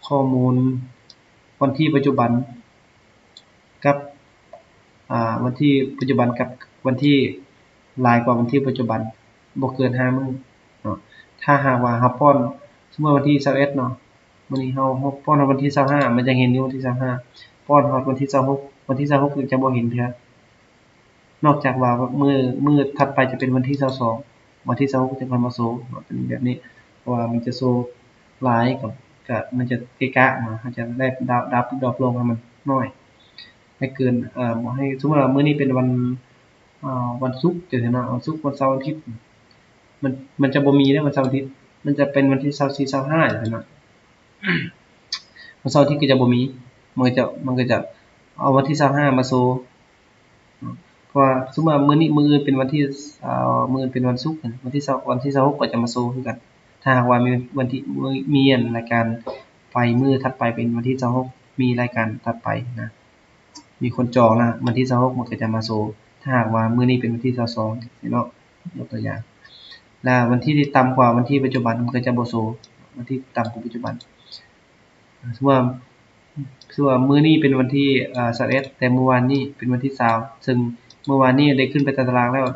ຂໍ້ມູນວັນທີປັດຈຸບັນກັບ ອ່າ ວັນທີປັດຈຸບັນກັບວັນທີຫຼາຍກວ່າວັນທີປັດຈຸບັນ ບໍ່ເກີນຫ້າມື້ເນາະ. ຖ້າຫາກວ່າເຮົາປ້ອນ ສົມມຸດວັນທີຊາວເອັດເນາະ ມື້ນີ້ເຮົາ ເຮົາປ້ອນຮອດວັນທີຊາວຫ້າ ມັນຈະເຫັນຢູ່ວັນທີຊາວຫ້າ ປ້ອນຮອດວັນທີຊາວຫົກ ວັນທີຊາວຫົກຈະບໍ່ເຫັນເທື່ອ ນອກຈາກວ່າມື້ ມື້ຖັດໄປຈະເປັນວັນທີຊາວສອງ ວັນທີຊາວຫົກຈະຄ່ອຍມາໂຊເນາະ ເປັນແບບນີ້. ເພາະວ່າມັນຈະໂຊຫຼາຍ ກໍ ກໍມັນຈະເກະກະເນາະ ເຮົາຈະໄດ້ດັບ ດັບດອບລົງໃຫ້ມັນໜ້ອຍ ໃຫ້ເກີນ ເອີ ໃຫ້ ສົມມຸດວ່າມື້ນີ້ເປັນວັນ ເອີ ວັນສຸກຈັ່ງຊີ້ເນາະ ວັນສຸກ ວັນເສົາ ວັນອາທິດ ມັນ ມັນຈະບໍ່ມີເດ້ວັນເສົາ ວັນອາທິດ ມັນຈະເປັນວັນທີຊາວສີ່ ຊາວຫ້າຈັ່ງຊີ້ເນາະ. ວັນເສົາ ວັນອາທິດກໍຈະບໍ່ມີ ມັນກໍຈະ ມັນກໍຈະເອົາວັນທີຊາວຫ້າມາໂຊ ເພາະວ່າສົມມຸດວ່າມື້ນີ້ ມື້ອື່ນເປັນວັນທີ ເອີ ມື້ອື່ນເປັນວັນສຸກ ວັນທີຊາວ ວັນທີຊາວຫົກກໍຈະມາໂຊຄືກັນ ຖ້າຫາກວ່າມີວັນທີ ມີ ມີອັນລາຍການໄປມື້ຖັດໄປເປັນວັນທີຊາວຫົກ ມີລາຍການຖັດໄປນະ ມີຄົນຈອງລະ ວັນທີຊາວຫົກມັນກໍຈະມາໂຊ ຖ້າຫາກວ່າມື້ນີ້ເປັນວັນທີຊາວສອງຊີ້ເນາະ ຍົກຕົວຢ່າງ ລະວັນທີທີ່ຕ່ຳກວ່າວັນທີປັດຈຸບັນມັນກໍຈະບໍ່ໂຊ ວັນທີຕ່ຳກວ່າປັດຈຸບັນ. ສົມມຸດວ່າ ສົມມຸດວ່າມື້ນີ້ເປັນວັນທີ ເອີ ຊາວເອັດ ແຕ່ມື້ວານນີ້ເປັນວັນທີຊາວ ເຊິ່ງມື້ວານນີ້ໄດ້ຂຶ້ນໄປຕາຕະລາງແລ້ວ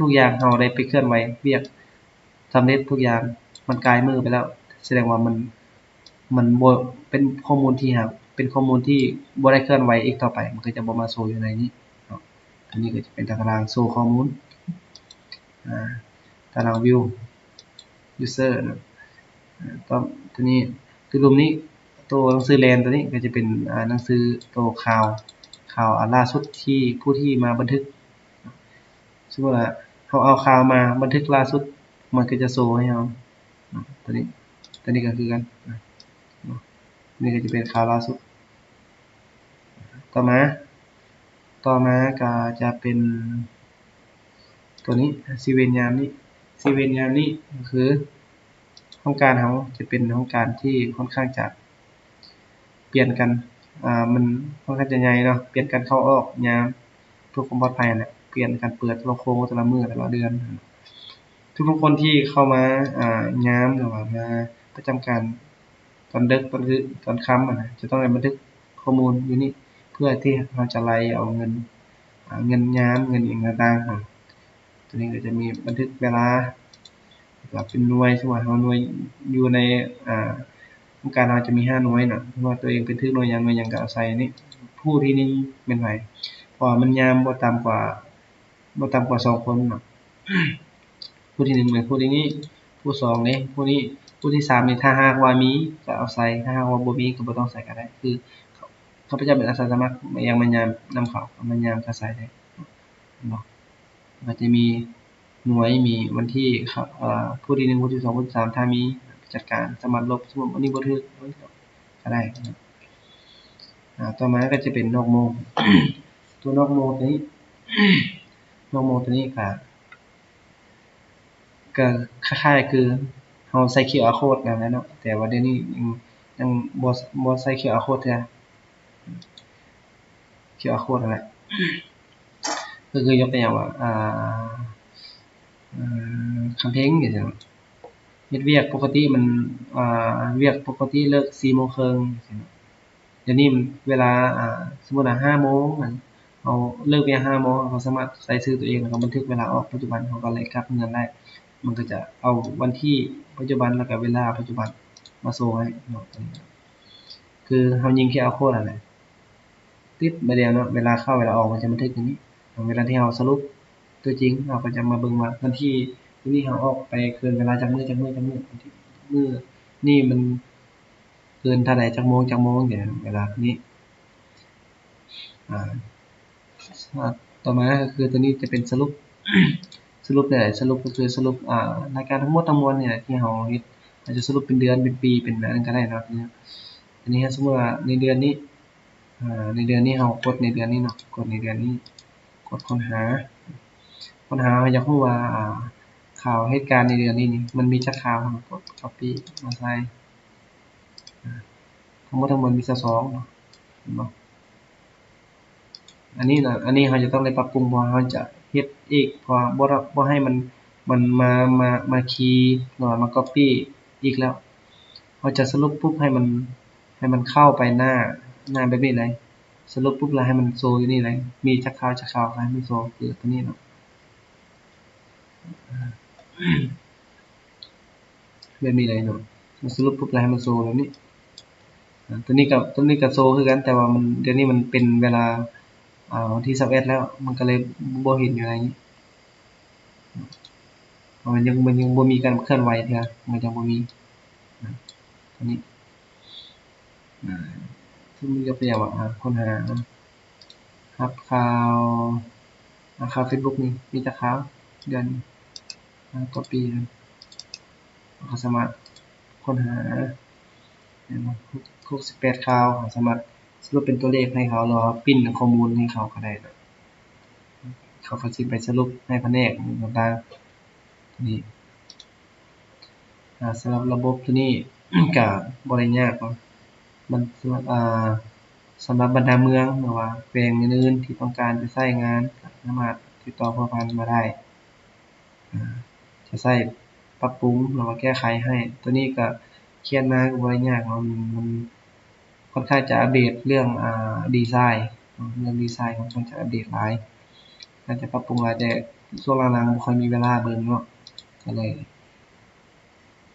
ທຸກໆຢ່າງເຮົາໄດ້ໄປເຄື່ອນໄຫວວຽກສຳເລັດທຸກຢ່າງ ມັນກາຍມື້ໄປແລ້ວ ສະແດງວ່າມັນ ມັນບໍ່ເປັນຂໍ້ມູນທີ່ຫາ ເປັນຂໍ້ມູນທີ່ບໍ່ໄດ້ເຄື່ອນໄຫວອີກຕໍ່ໄປ ມັນກໍຈະບໍ່ມາໂຊຢູ່ໃນນີ້ເນາະ. ອັນນີ້ກໍຈະເປັນຕາຕະລາງໂຊຂໍ້ມູນ ອາ ຕາລາງວິວຢູເຊີເນາະ ອາ ຕົວ ຕົວນີ້ ຕົວລຸ່ມນີ້ ໂຕໜັງສືແລນຕົວນີ້ກໍຈະເປັນ ອາ ໜັງສືໂຕຂ່າວ ຂ່າວອັນລ່າສຸດທີ່ຜູ້ທີ່ມາບັນທຶກ ສົມມຸດວ່າເຮົາເອົາຂ່າວມາບັນທຶກລ່າສຸດ ມັນກໍຈະໂຊໃຫ້ເຮົາ ຕົວນີ້ ຕົວນີ້ກໍຄືກັນ ຕົວນີ້ກໍຈະເປັນຂ່າວລ່າສຸດ. ຕໍ່ມາ ຕໍ່ມາກໍຈະເປັນຕົວນີ້ ຊີເວນຍາມນີ້ ຊີເວນຍາມນີ້ກໍຄືຫ້ອງການເຮົາຈະເປັນຫ້ອງການທີ່ຄ່ອນຂ້າງຈະປ່ຽນກັນ ອາ ມັນຄ່ອນຂ້າງຈະໃຫຍ່ເນາະ ປ່ຽນກັນເຂົ້າອອກຍາມ ເພື່ອຄວາມປອດໄພຫັ້ນແຫຼະ ປ່ຽນກັນເປີດໂທລະໂຄ່ງແຕ່ລະມື້ແຕ່ລະເດືອນ. ທຸກໆຄົນທີ່ເຂົ້າມາ ອາ ຍາມ ຫຼືວ່າມາປະຈຳການຕອນເດິກ ຕອນຄື ຕອນຄ່ຳຫັ້ນນະ ຈະຕ້ອງໄດ້ບັນທຶກຂໍ້ມູນຢູ່ນີ້ ເພື່ອທີ່ເຮົາຈະໄລ່ເອົາເງິນ ອາ ເງິນຍາມ ເງິນຫຍັງຕ່າງໆຫັ້ນ. ຕົວນີ້ກໍຈະມີບັນທຶກເວລາ ແລ້ວກໍເປັນໜ່ວຍ ສົມມຸດວ່າເຮົາໜ່ວຍຢູ່ໃນ ອາ ໂຄງການເຮົາຈະມີຫ້າໜ່ວຍເນາະ ສົມມຸດວ່າຕົວເອງເປັນຖືກໜ່ວຍຫຍັງ ໜ່ວຍຫຍັງກໍເອົາໃສ່ນີ້ ຜູ້ທີໜຶ່ງແມ່ນໃຜ ເພາະວ່າມັນຍາມບໍ່ຕ່ຳກວ່າ ບໍ່ຕ່ຳກວ່າສອງຄົນເນາະ ຜູ້ທີໜຶ່ງແມ່ນຜູ້ນີ້ ຜູ້ສອງເດ້ ຜູ້ນີ້ ຜູ້ທີສາມນີ້ ຖ້າຫາກວ່າມີກໍເອົາໃສ່ ຖ້າຫາກວ່າບໍ່ມີກໍບໍ່ຕ້ອງໃສ່ກໍໄດ້ ຄືຂ້າພະເຈົ້າເປັນອາສາສະໝັກ ຢາກມາຍາມນຳເຂົາ ມາຍາມກໍໃສ່ໄດ້ເນາະ. ມັນຈະມີໜ່ວຍ ມີວັນທີ ເອີ ຜູ້ທີໜຶ່ງ ຜູ້ທີສອງ ຜູ້ທີສາມ ຖ້າມີຈັດການສາມາດລົບ ສົມມຸດອັນນີ້ບໍ່ຖືກກໍໄດ້ເນາະ. ອາ ຕໍ່ມາກໍຈະເປັນນອກໂມງ ຕົວນອກໂມງຕົວນີ້ ນອກໂມງຕົວນີ້ກໍ ກໍຄ້າຍໆຄືເຮົາໃສ່ຄິວອາໂຄດນັ້ນແຫຼະເນາະ ແຕ່ວ່າດຽວນີ້ຍັງ ຍັງບໍ່ ບໍ່ໃສ່ຄິວອາໂຄດເທື່ອ ຄິວອາໂຄດຫັ້ນແຫຼະ ກໍຄືຍົກຕົວຢ່າງວ່າ ອາ ອາ ຄຳເພັງຈັ່ງຊີ້ເນາະ ເຮັດວຽກປົກກະຕິມັນ ອາ ວຽກປົກກະຕິເລີກສີ່ໂມງເຄິ່ງຈັ່ງຊີ້ເນາະ. ດຽວນີ້ເວລາ ອາ ສົມມຸດວ່າຫ້າໂມງ ເຮົາເລີກວຽກຫ້າໂມງ ເຮົາກໍສາມາດໃສ່ຊື່ຕົວເອງ ແລ້ວກໍບັນທຶກເວລາອອກປັດຈຸບັນ ເຮົາກໍໄລ່ກັບເງິນໄດ້ ມັນກໍຈະເອົາວັນທີປັດຈຸບັນ ແລ້ວກໍເວລາປັດຈຸບັນ ມາໂຊໃຫ້ເນາະ ຄືເຮົາຍິງ QR code ຫັ້ນແຫຼະ ຕິດໃບດຽວເນາະ ເວລາເຂົ້າເວລາອອກມັນຈະບັນທຶກຢູ່ນີ້ ເວລາທີ່ເຮົາສະຫຼຸບຕົວຈິງ ເຮົາກໍຈະມາເບິ່ງວ່າວັນທີນີ້ເຮົາອອກໄປເກີນເວລາຈັກມື້ ຈັກມື້ ຈັກມື້ ມື້ນີ້ມັນເກີນເທົ່າໃດ ຈັກໂມງ ຈັກໂມງ ຈັ່ງຊີ້ເນາະ ເວລານີ້ ອາ ຕໍ່ມາກໍຄືຕົວນີ້ຈະເປັນສະຫຼຸບ ສະຫຼຸບແນວໃດ ສະຫຼຸບກໍຄືສະຫຼຸບ ອາ ລາຍການທັງໝົດທັງມວນນີ້ແຫຼະທີ່ເຮົາເຮັດ ເຮົາຈະສະຫຼຸບເປັນເດືອນ ເປັນປີ ເປັນອັນນັ້ນກໍໄດ້ເນາະ ອັນນີ້ ສົມມຸດວ່າໃນເດືອນນີ້ ອາ ໃນເດືອນນີ້ເຮົາກົດໃນເດືອນນີ້ເນາະ ກົດໃນເດືອນນີ້ ກົດຄົ້ນຫາ ຄົ້ນຫາ ເຮົາຢາກຮູ້ວ່າ ອາ ຂ່າວເຫດການໃນເດືອນນີ້ນີ້ ມັນມີຈັກຂ່າວ ເຮົາກໍກົດ copy ມາໃສ່ ອາ ທັງໝົດທັງມວນມີຊາວສອງເນາະ ເຫັນບໍ່? ອັນນີ້ນະ ອັນນີ້ເຮົາຈະຕ້ອງໄດ້ປັບປຸງ ເພາະວ່າເຮົາຈະເຮັດອີກ ເພາະວ່າບໍ່ ບໍ່ໃຫ້ມັນ ມັນມາ ມາ ມາຄີ ຫຼືວ່າມາ copy ອີກແລ້ວ ເຮົາຈະສະຫຼຸບປຸບໃຫ້ມັນ ໃຫ້ມັນເຂົ້າໄປໜ້າ ໜ້າແບບນີ້ເລີຍ ສະຫຼຸບປຸບແລ້ວໃຫ້ມັນໂຊຢູ່ນີ້ເລີຍ ມີຈັກຂ່າວ ຈັກຂ່າວ ໃຫ້ມັນໂຊ ຄືຕົວນີ້ເນາະ ແບບນີ້ເລີຍເນາະ ສະຫຼຸບປຸບແລ້ວໃຫ້ມັນໂຊແບບນີ້ ອາ ຕົວນີ້ກໍ ຕົວນີ້ກໍໂຊຄືກັນ ແຕ່ວ່າມັນ ດຽວນີ້ມັນເປັນເວລາ ອາ ວັນທີຊາວເອັດແລ້ວ ມັນກໍເລີຍບໍ່ເຫັນຢູ່ໃນນີ້ ເພາະມັນຍັງ ມັນຍັງບໍ່ມີການເຄື່ອນໄຫວເທື່ອ ມັນຍັງບໍ່ມີ ອາ ຕົວນີ້ ອາ ສົມມຸດຍົກຕົວຢ່າງວ່າ ອາ ຄົ້ນຫາ ຮັບຂ່າວ ອາ ຂ່າວ Facebook ນີ້ ມີຈັກຂ່າວເດືອນນີ້ ອາ copy ເຮົາກໍສາມາດຄົ້ນຫາ ເຫັນບໍ່ ຫົກ ຫົກສິບແປດຂ່າວ ເຮົາສາມາດສະຫຼຸບເປັນຕົວເລກໃຫ້ເຂົາ ຫຼືວ່າເຮົາປຣິ້ນຂໍ້ມູນໃຫ້ເຂົາກໍໄດ້ ເຂົາກໍຊິໄປສະຫຼຸບໃຫ້ພະແນກຕ່າງໆ ນີ້ ອາ ສຳລັບລະບົບຕົວນີ້ກະບໍ່ໄດ້ຍາກເນາະ ມັນ ອາ ສຳລັບບັນດາເມືອງ ຫຼືວ່າແຂວງອື່ນໆທີ່ຕ້ອງການຈະໃຊ້ງານ ກໍສາມາດຕິດຕໍ່ພົວພັນມາໄດ້ ອາ ຈະໃຊ້ປັບປຸງ ຫຼືວ່າແກ້ໄຂໃຫ້ ຕົວນີ້ກໍຂຽນມາກໍບໍ່ໄດ້ຍາກເນາະ ມັນ ມັນ ຂ້ອນຂ້າງຈະອັບເດດເລື່ອງ ອາ ດີໄຊເນາະ ເລື່ອງດີໄຊຂ້ອນຂ້າງຈະອັບເດດຫຼາຍ ໜ້າຈະປັບປຸງຫຼາຍ ແຕ່ຊ່ວງຫຼັງໆບໍ່ຄ່ອຍມີເວລາເບິ່ງເນາະ ກໍເລີຍ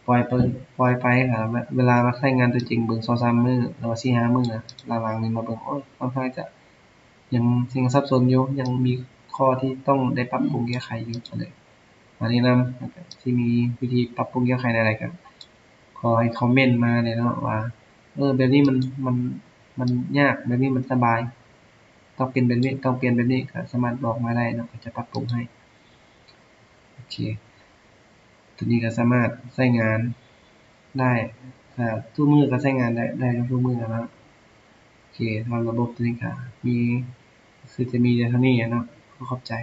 ປ່ອຍໄປ ປ່ອຍໄປ ເວລາມາໃຊ້ງານຕົວຈິງເບິ່ງສອງສາມມື້ ຫຼືວ່າສີ່ຫ້າມື້ ຫຼັງໆນີ້ມາເບິ່ງ ໂອ້ຍ ຂ້ອນຂ້າງຈະຍັງ ຍັງສັບສົນຢູ່ ຍັງມີຂໍ້ທີ່ຕ້ອງໄດ້ປັບປຸງແກ້ໄຂຢູ່ ກໍເລີຍ ມາແນະນຳ ແລ້ວກະຊິມີວິທີປັບປຸງແກ້ໄຂແນວໃດ ກໍຂໍໃຫ້ຄອມເມັນມາແດ່ເນາະວ່າ ເອີ ແບບນີ້ມັນ ມັນ ມັນຍາກ ແບບນີ້ມັນສະບາຍ ຕ້ອງເປັນແບບນີ້ ຕ້ອງປ່ຽນແບບນີ້ ກໍສາມາດບອກມາໄດ້ເນາະ ກໍຈະປັບປຸງໃຫ້ ໂອເຄ ຕົວນີ້ກໍສາມາດໃຊ້ງານໄດ້ ກໍທຸກມື້ກໍໃຊ້ງານໄດ້ ໄດ້ທຸກມື້ແລ້ວເນາະ ໂອເຄ ສຳລັບລະບົບຕົວນີ້ກໍມີ ຄືຈະມີແຕ່ເທົ່ານີ້ແຫຼະເນາະ ຂໍຂອບໃຈ.